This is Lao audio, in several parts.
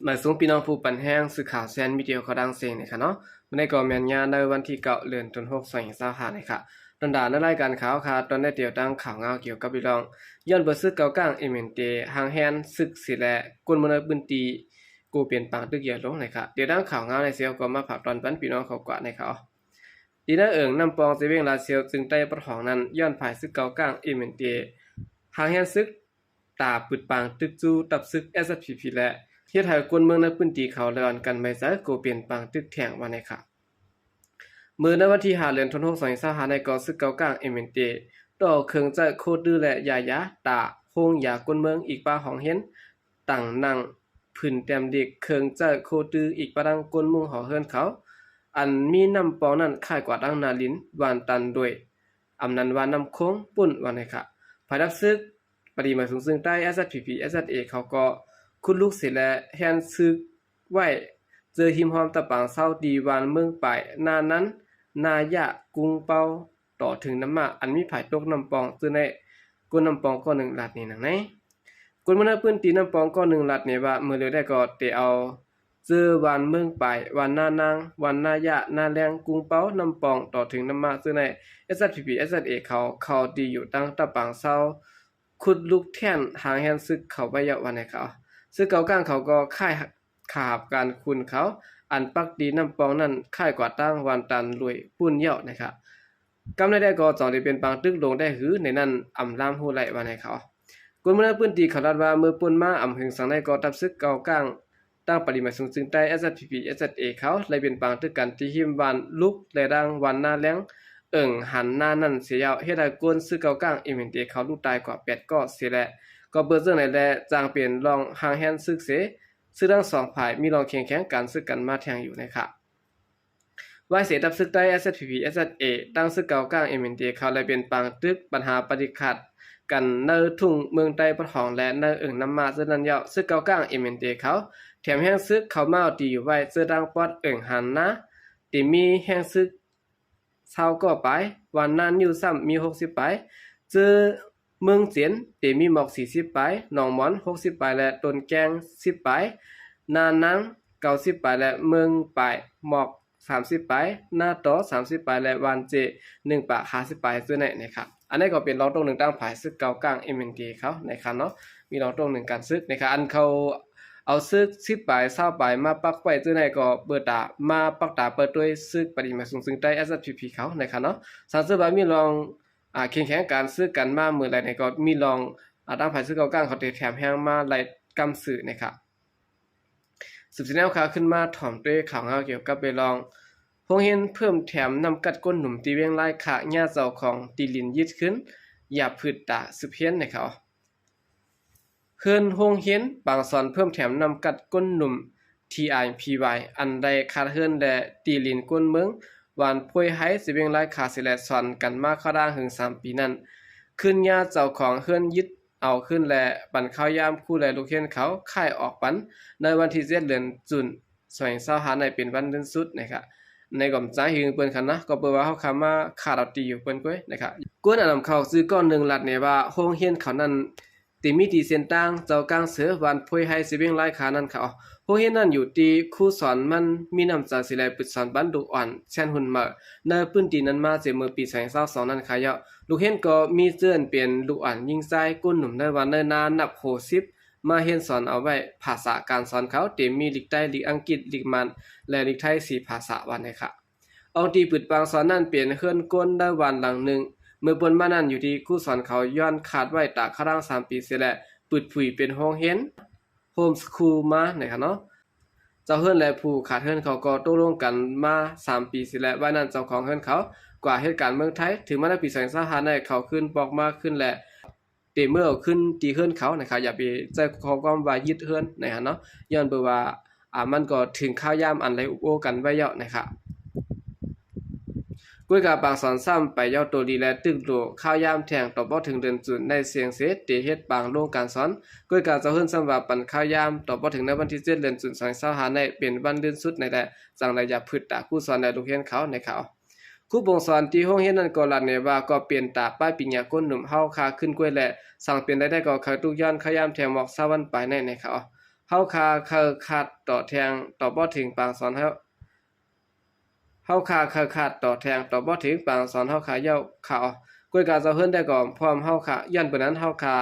ໝາຍສວນພີ່ນ້ອງຜູ້ປັນແຮງ ສື່ຂ່າວແຊນມີດຽວເຂົ້າດັງເສັງນີ້ຄ່ະເນາະ. ມື້ນີ້ກໍແມ່ນຍາມໃນວັນທີເກົ້າ ເດືອນ ຫົກ ສອງພັນຊາວຫ້ານີ້ຄ່ະ. ຕອນດານໃນລາຍການຂ່າວຄ່ະ ຕອນໄດ້ຕຽວຕັ້ງຂ່າວງາວກ່ຽວກັບເລື່ອງ ຍ້ອນເບີດຊຶກເກົ່າກ້າງ ເອັມເອັນເຈ ຫາງແຮນຊຶກເສແລະ ຄົນເມືອງໃນພື້ນທີ່ ກໍເປັນປາງຕຶກໃຫຍ່ລົງນີ້ຄ່ະ. ຕຽວຕັ້ງຂ່າວງາວໃນເຊວກໍມາຝາກຕອນປັນພີ່ນ້ອງເຂົາກວ່າໃນຂ່າວ. ທີ່ນາເອີ່ງນ້ຳປອງ ເຊວຽງລາຊຽວ ເຊິ່ງໃຕ້ປະທ້ອງນັ້ນ ຍ້ອນຝ່າຍຊຶກເກົ່າກ້າງ ເອັມເອັນເຈ ຫາງແຮນຊຶກ ຕາປືດປາງຕຶກຈູ້ກັບຊຶກ ເອສເອສພີພີ ແລະ ເຮັດໃຫ້ຄົນເມືອງໃນພື້ນທີ່ເຂົາລະອອນກັນໄວ້ໃຈ ກໍເປັນປາງຕຶກແທ້ງວ່າແນ່ຄ່ະ. ເມື່ອໃນວັນທີຫ້າ ເດືອນ ຫົກ ສອງພັນຊາວຫ້ານີ້ກໍຊຶກເກົ່າກ້າງ ເອັມເອັນເຈ ຕໍ່ເຄື່ອງໃຊ້ໂຄຕື້ ແລະ ຢາຢາ ຕາໂຮງຢາຄົນເມືອງ ອີກປະຫວ່າງໂຮງຮຽນ ຕັ່ງນັ່ງ ຜືນແຕ້ມເດັກ ເຄື່ອງໃຊ້ໂຄຕື້ ອີກປະຫວ່າງຄົນມຸງຫໍເຮືອນເຂົາ ອັນມີນ້ຳປອງນັ້ນຄ້າຍກວ່າຕັ້ງໜ້າລິນ ຫວ່ານຕັນໂດຍ ອຳນັ້ນວ່ານ້ຳໂຂງປຸ້ນວ່າແນ່ຄ່ະ. ຝ່າຍທັບຊຶກປະຕິໝາຍສູງເຊິ່ງໃຕ້ ເອສເອສພີພີ ເອສເອສເອ ເຂົາກໍຂຸດລຸກເສແລະ ແຮນຊຶກໄວ້ເຈີຫິມຮ່ອມຕາປາງເຊົາ ທີ່ຫວ່ານເມືອງປາຍ ນານັນ ນາຢາ ກຸງເປົາ ຕໍ່ເຖິງນ້ຳມ້າ ອັນມີຝາຍຕົກນ້ຳປອງ ເຈີໃນກົ້ນນ້ຳປອງກ້ອນໜຶ່ງລາດແນ່ດັ່ງໃນ. ຄົນເມືອງໃນພື້ນທີ່ນ້ຳປອງກ້ອນໜຶ່ງລາດແນ່ວ່າ ເມື່ອເລີຍໄດ້ກໍເຕເອົາ ເຈີຫວ່ານເມືອງປາຍ ຫວ່ານນານາງ ຫວ່ານນາຢາ ນາແລງ ກຸງເປົາ ນ້ຳປອງ ຕໍ່ເຖິງນ້ຳມ້າ ເຈີໃນ ເອສເອສພີພີ ເອສເອສເອ ເຂົາ ເຂົາທີ່ຢູ່ຕັ້ງຕາປາງເຊົາ ຂຸດລຸກແທນຫາງແຮນຊຶກເຂົາໄວ້ແລ້ວວ່າແນ່ຄ່ະ. ຊຶກເກົ່າກ້າງເຂົາກໍຄ້າຍ ຂ້າຮັບການຂຸນເຂົາ ອັນປັກຕີນ້ຳປອງນັ້ນຄ້າຍກວ່າຕັ້ງຫວ່ານຕັນໂດຍປຸ້ນແລ້ວແນ່ຄ່ະ. ກຳໃດໄດ້ກໍຈອງໄດ້ເປັນປາງຕຶກລົງໄດ້ຫື ໃນນັ້ນອຳລາມຮູ້ໄດ້ວ່າແນ່ຄ່ະ. ຄົນເມືອງໃນພື້ນທີ່ເຂົາລາດວ່າ ເມື່ອປົນມາອຳເຫິງສັງໃນກໍທັບຊຶກເກົ່າກ້າງ ຕັ້ງປະຕິໝາຍສູງເຊິ່ງໃຕ້ ເອສເອສພີພີ ເອສເອສເອ ເຂົາໄດ້ເປັນປາງຕຶກກັນທີ່ຫິມຫວ່ານລຸກ ແລະ ດັ່ງຫວ່ານນາແລງ ເອີ່ງຫັນນານັ້ນເສຍແລ້ວ ເຮັດໃຫ້ຄົນຊຶກເກົ່າກ້າງ ເອັມເອັນເຈ ເຂົາລຸກຕາຍກວ່າແປດກໍເສແລະ ກໍເປີດເລື່ອງໃນແລະ ຈັ່ງເປັນຮ່ອງຫາງແຮນຊຶກເສ ຊຶກທັງສອງຝ່າຍມີຮ່ອງແຂງແຂງການຊຶກກັນມາແທ້ງຢູ່ແນ່ຄ່ະ. ວາຍເສ ທັບຊຶກໃຕ້ ເອສເອສພີພີ ເອສເອສເອ ຕັ້ງຊຶກເກົ່າກ້າງ ເອັມເອັນເຈ ເຂົາໄດ້ເປັນປາງຕຶກບັນຫາປະຕິຂັດກັນໃນທົ່ງເມືອງໃຕ້ປະທ້ອງ ແລະ ໃນເອີ່ງນ້ຳມ້າເຊັ່ນນັ້ນແລ້ວ ຊຶກເກົ່າກ້າງ ເອັມເອັນເຈ ເຂົາແຖມແຮງຊຶກເຂົ້າມາເອົາຕີຢູ່ໄວ້ ເຊິ່ງທາງປອດເອີ່ງຫັນນາ ທີ່ມີແຮງຊຶກ ຊາວກໍປາຍ, ຫວ່ານນານຢູ່ຊ້ຳມີຫົກສິບປາຍ, ເຈີເມືອງເຈນເຕມີໝອກສີ່ສິບປາຍ, ໜອງມອນຫົກສິບປາຍ ແລະ ຕົ້ນແກ້ງສິບປາຍ, ນານາງເກົ້າສິບປາຍ ແລະ ເມືອງປາຍໝອກສາມສິບປາຍ, ນາຕໍສາມສິບປາຍ ແລະ ຫວ່ານເຈໜຶ່ງປາກຫ້າສິບປາຍ ເຈີໃນນີ້ຄັບ. ອັນນີ້ກໍເປັນລອງຕົງໜຶ່ງຕາມຝ່າຍຊຶກເກົ່າກ້າງ ເອັມເອັນເຈ ເຂົາໃນຄັນເນາະ, ມີລອງຕົງໜຶ່ງການຊຶກໃນຄັນ ອັນເຂົາ ເອົາຊຶກສິບປາຍ ຊາວປາຍມາປັກໄວ້ເຈີໃນກໍເປີດຕາ ມາປັກຕາເປີດຕົວຊຶກປະຕິມາສູງເຊຶງໃຕ້ ເອສເອສພີພີ ເຂົາໃນຄັນເນາະ. ສັງເສຍວ່າມີລອງ ອາ ເຄັ່ງແຂງການຊຶກກັນມາເມື່ອໃດນີ້ກໍມີລອງ ອາ ທາງຝ່າຍຊຶກເກົ່າກ້າງເຂົາໄດ້ແຖມແຮງມາໄລ່ກຳຊື່ໃນຄັບ. ສືບສຽນແນວຂ່າວຂຶ້ນມາ ຖອມດ້ວຍຂ່າວງາວກ່ຽວກັບເລື່ອງ ໂຮງຮຽນເພີ່ມແຖມນ້ຳກັດກົ້ນໜຸ່ມ ຕີວຽງລາຍຄາ ຍາເຈົ້າຂອງທີ່ດິນຍຶດຄືນ ຢາບພືດຕາສືບຮຽນໃນຂ່າວ. ເຮືອນໂຮງຮຽນປາງສອນເພີ່ມແຖມນ້ຳກັດກົ້ນໜຸ່ມ ທີໄອພີວາຍ ອັນໄດ້ຂາດເຮືອນ ແລະ ທີ່ດິນກົ້ນເມືອງ ຫວານໂພຍໄຮ ເຊວຽງລາຍຄາ ເສແລະ ສອນກັນມາເຂົ້າດາງເຖິງສາມປີນັ້ນ ຄືນຍາເຈົ້າຂອງເຮືອນຍຶດເອົາຄືນ ແລະ ປັນເຂົ້າຢາມຄູ ແລະ ລູກຮຽນເຂົາຂາຍອອກປັນ ໃນວັນທີເຈັດ ເດືອນຈຸນ ສອງພັນຊາວຫ້າ ໃນເປັນວັນເດືອນສຸດນະຄະ. ໃນກອມຈາຍຫຶງເພິ່ນຄັນນະ ກໍເປີວ່າເຮົາຄາມາຂາດເອົາຕີຢູ່ເພິ່ນກ້ວຍນະຄະ. ກ້ວນອັນນຳເຂົ້າຊື່ກ້ອນໜຶ່ງລັດເນວ່າ ໂຮງຮຽນເຂົານັ້ນ ທີ່ມີທີ່ເສັ້ນຕ່າງເຈົ້າກາງເສືອ ຫວານໂພຍໄຮ ຊິວຽງລາຍຄານັ້ນຄະ. ໂຮງຮຽນນັ້ນຢູ່ທີ່ຄູສອນມັນມີນ້ຳໃຈ ຊິແລປຶດສອນບັນລູກອ່ອນແຊນຮຸນເໝີ ໃນພື້ນທີ່ນັ້ນມາເສຍເມື່ອປີສອງພັນຊາວສອງນັ້ນຄະເຍາະ. ລູກຮຽນກໍມີເຈີນເປັນລູກອ່ອນຍິງຊາຍ ກົ້ນໜຸ່ມໃນວັນໃນນານັບຫົກສິບ ມາຮຽນສອນເອົາໄວ້ ພາສາການສອນເຂົາເຕັມມີລິກໃຕ້ ລິກອັງກິດ ລິກມານ ແລະ ລິກໄທສີ່ພາສາວ່າແນວນີ້ຄະ. ອອງທີ່ປຶດປາງສອນນັ້ນເປັນເຮືອນກົ້ນໃນບ້ານຫຼັງໜຶ່ງ ເມື່ອປ່ນມານັ້ນຢູ່ທີ່ຄູສອນເຂົາຍ້ອນຂາດໄວ້ຕາກະລາງສາມປີເສຍແລະ ປຶດຜຸຍເປັນໂຮງຮຽນໂຮມສະຄູມານະຄະເນາະ. ເຈົ້າເຮືອນ ແລະ ຜູ້ຂາດເຮືອນເຂົາກໍຕົກລົງກັນມາສາມປີເສຍແລະ ວາຍນັ້ນເຈົ້າຂອງເຮືອນເຂົາກວ່າເຮັດການເມືອງໄທ ເຖິງມາໃນປີສອງພັນຊາວຫ້າໃນເຂົາຄືນບອກມາຄືນແລະ ເຕເມືອເອົາຄືນທີ່ເຮືອນເຂົານະຄະ. ຢ່າໄປໃຊ້ຂໍ້ຄວາມວ່າຍຶດເຮືອນນະຄະເນາະ ຍ້ອນເບິ່ງວ່າ ອາ ມັນກໍເຖິງຄາວຍາມອັນໄດ້ອຸບໂອ້ກັນໄວ້ແລ້ວນະຄະ. ກ້ວຍກາປາງສອນຊ້ຳໄປເຍົາໂຕລີ ແລະ ຕຶກໂລຄາວຍາມແທ່ງຕໍ່ບໍ່ເຖິງເດືອນຈຸນໃນຊຽງເສ ເຕເຮັດປາງໂລງການສອນ. ກ້ວຍກາເຈົ້າເຮືອນຊ້ຳວ່າປັນຄາວຍາມຕໍ່ບໍ່ເຖິງໃນວັນທີເຈັດ ເດືອນຈຸນ ສອງພັນຊາວຫ້າໃນເປັນວັນເດືອນສຸດໃນແລະ ຈັ່ງໄດ້ຢາບພຶດຕາຄູສອນ ແລະ ລູກຮຽນເຂົານະຄະ. ຄູປົງສອນທີ່ໂຮງຮຽນນັ້ນກໍລັດແນວ່າ ກໍເປັນຕາປ້າຍປິນຍາກົ້ນໜຸ່ມເຮົາຄາຂຶ້ນກ້ວຍແລະ ສັງເປັນລາຍໄດ້ກໍຂາຍຕຸກຍ້ອນຄາວຍາມແທ່ງໝອກຊາວວັນປາຍໃນໃນຄະ. ເຮົາຂ້າເຄີຍຄາດຕໍ່ແທ່ງ ຕອບບໍ່ເຖິງ ປາງສອນເຮົາ ເຮົາຂ້າເຄີຍຄາດຕໍ່ແທ່ງ ຕອບບໍ່ເຖິງ ປາງສອນເຮົາຂ້າເຍົາະເຂົ້າ. ກວຍກາເຈົ້າເຮືອນໄດ້ກໍພ້ອມເຮົາຂ້າ ຍ້ອນເປັນນັ້ນເຮົາຂ້າ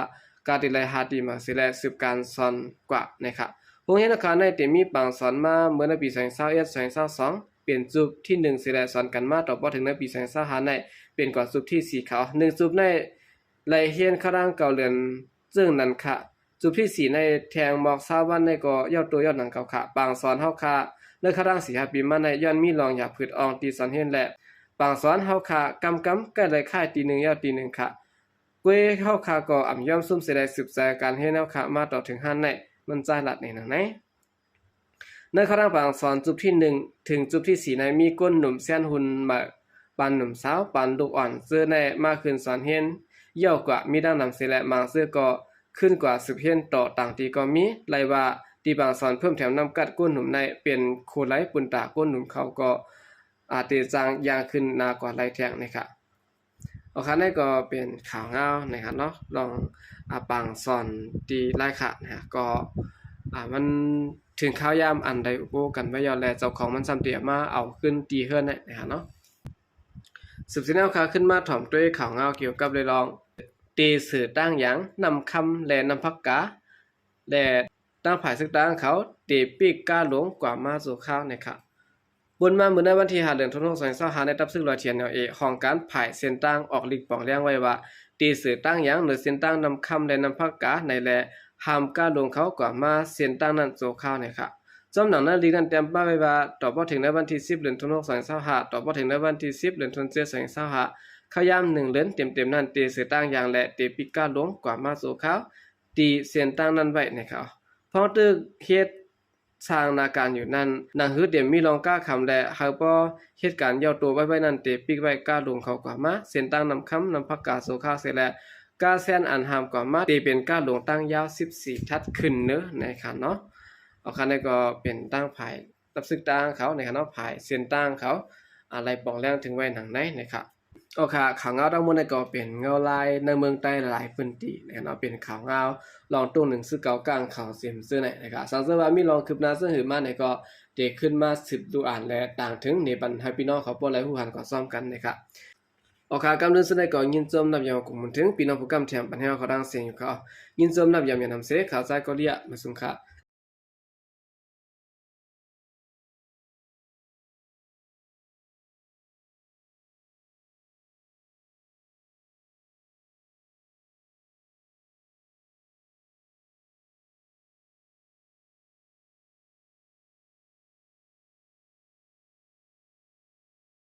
ກະຕິໄລຫາຕີມາເສແລະ ສືບການສອນກວ່ານະຄະ. ໂຮງຮຽນເຮົາຂ້າໃນເຕັມມີປາງສອນມາເມື່ອໃນປີສອງພັນຊາວເອັດ ສອງພັນຊາວສອງ ເປັນຈຸບທີໜຶ່ງເສແລະ ສອນກັນມາ ຕອບບໍ່ເຖິງໃນປີສອງພັນຊາວຫ້າໃນ ເປັນກວ່າຈຸບທີສີ່ເຂົ້າ. ໜຶ່ງຈຸບໃນໄລ່ຮຽນເຂົ້າທາງເກົ້າເດືອນ ເຊິ່ງນັ້ນຄະ ຈຸບທີສີ່ໃນແທ່ງໝອກຊາວວັນໃນກໍເຍົາະໂຕເຍົາະໜັງເກົ່າຄະ. ປາງສອນເຮົາຂ້າ ໃນຄະລາງສີ່ຫ້າປີມາໃນ ຍ້ອນມີລອງຢາຜືດອ່ອງທີ່ສອນຮຽນແລະ ປາງສອນເຮົາຂ້າກຳກຳໃກ້ໄລ່ຄ້າຍຕີໜຶ່ງເຍົາະຕີໜຶ່ງຄະ. ກວຍເຮົາຂ້າກໍອຳຍອມຊຸມເສແລະ ສືບສາຍການຮຽນເຮົາຂ້າມາຕໍ່ເຖິງຫັ້ນໃນ ມັນຈາຍລັດໃນໜັງໃນ ໃນຄະລາງປາງສອນຈຸບທີໜຶ່ງ ເຖິງຈຸບທີສີ່ໃນ ມີກົ້ນໜຸ່ມແຊນຮຸ່ນໃໝ່ ປານໜຸ່ມສາວ ປານລູກອ່ອນ ເຈີແນ່ມາຂຶ້ນສອນຮຽນເຍົາະກວ່າ ມີດັ່ງນຳເສແລະ ບາງເທື່ອກໍຂຶ້ນກວ່າສືບຮຽນຕໍ່ຕ່າງຕີກໍມີ. ໄລ່ວ່າ ຕີປາງສອນເພີ່ມແຖມນຳກັດກົ້ນໜຸ່ມໃນ ເປັນໂຄໄລປຸນຕາກົ້ນໜຸ່ມເຂົາກໍອາເຕຈັ່ງຢ່າງຂຶ້ນໜາກວ່າໄລ່ແທ່ງນະຄະ. ໂອຄາ ນັ້ນກໍເປັນຂ່າວງາວນະຄະເນາະ ລອງ ອາ ປາງສອນທີ່ໄລ່ຄະນະຄະ ກໍ ອາ ມັນເຖິງຄາວຍາມອັນໄດ້ອຸໂປກັນໄວ້ຍອດ ແລະ ເຈົ້າຂອງມັນຊ້ຳເຕຍມາເອົາຄືນທີ່ເຮືອນນະຄະເນາະ. ສືບເສຍແນວຄາວຂຶ້ນມາຖອມດ້ວຍຂ່າວງາວກ່ຽວກັບເລື່ອງ ເຕເສືອຕາງຢາງ ນ້ຳຄຳ ແລະ ນ້ຳຜັກກາ ແລະ ທາງຝ່າຍເຊິ່ງຕ່າງເຂົາເຕປິກກ້າຫຼົງກວ່າມາຊົ່ວຄາວນະຄະ. ບົນມາເມື່ອໃນວັນທີຫ້າ ເດືອນທັນວາ ສອງພັນຊາວຫ້າ ໃນຕັບເຊິ່ງລອຍ ທີເອັນແອລເອ ຫ້ອງການຝ່າຍເສັ້ນທາງອອກລິກປອງແລງໄວ້ວ່າ ເຕເສືອຕາງຢາງເໜືອເສັ້ນທາງນ້ຳຄຳ ແລະ ນ້ຳຜັກກາໃນແລ ຫ້າມກ້າຫຼົງເຂົາກວ່າມາເສັ້ນທາງນັ້ນຊົ່ວຄາວນະຄະ. ຈອມໜັງໃນລິກນັ້ນແຕ້ມປ້າຍໄວ້ວ່າ ຕອບບໍ່ເຖິງໃນວັນທີສິບ ເດືອນທັນວາ ສອງພັນຊາວຫ້າ ຕອບບໍ່ເຖິງໃນວັນທີສິບ ເດືອນທັນວາ ສອງພັນຊາວຫ້າ ຄາວຍາມໜຶ່ງເດືອນເຕັມໆນັ້ນ ເຕເສືອຕາງຢາງ ແລະ ເຕປິກກ້າຫຼົງກວ່າມາຊົ່ວຄາວ ທີ່ເສັ້ນທາງນັ້ນໄວ້ນະຄະ. ພ້ອມຕຶກເຮັດ ສ້າງໜ້າການຢູ່ນັ້ນ ໜັງຫືອເຕັມມີລອງກ້າຄຳ ແລະ ຫາກບໍ່ເຮັດການເຍົາະໂຕໄວໆນັ້ນ ເຕປິກໄວ້ກ້າຫຼົງເຂົາກວ່າມາເສັ້ນທາງນ້ຳຄຳ ນ້ຳຜັກກາໂຊຄາເສແລະ ກ້າແຊນອັນຫ້າມກວ່າມາ ເຕເປັນກ້າຫຼົງຕັ້ງຍາວສິບສີ່ທັດຂຶ້ນເນີນະຄະເນາະ. ເອົາຄະ ນັ້ນກໍເປັນທາງຝ່າຍ ຕັບເຊິ່ງຕ່າງເຂົານະຄະເນາະ ຝ່າຍເສັ້ນທາງເຂົາ ອາ ໄລ່ປອງແລງເຖິງໄວ້ໜັງໃນນະຄະ. ໂອຄະ ຂ່າວງາວທັງໝົດນີ້ກໍເປັນງາວລາຍໃນເມືອງໃຕ້ຫຼາຍພື້ນທີ່ນະຄະເນາະ ເປັນຂ່າວງາວລອງໂຕ້ໜຶ່ງຊື່ເກົ່າກາງເຂົາເສມຊື່ໃນນະຄະ. ສັງເສຍວ່າມີລອງຄືບໜ້າເຊິ່ງຫືອມານີ້ກໍເຕຂຶ້ນມາສືບດູອ່ານ ແລະ ຕ່າງເຖິງໃນບັນຫາພີ່ນ້ອງເຂົາບໍ່ໄດ້ຮູ້ທັນກໍຊ້ອມກັນນະຄະ. ໂອຄະ ກ່ອນອື່ນສຸດນີ້ກໍຍິນຊົມນັບຢອງກົງບຸນເຖິງພີ່ນ້ອງຜູ້ກຳແຖມບັນແຮວເຂົາດັ່ງເສຍຢູ່ເຂົາ ຍິນຊົມນັບຢອມຍານຳເສ ຂ່າວຊາຍກໍເລຍມາຊຸມຄະ.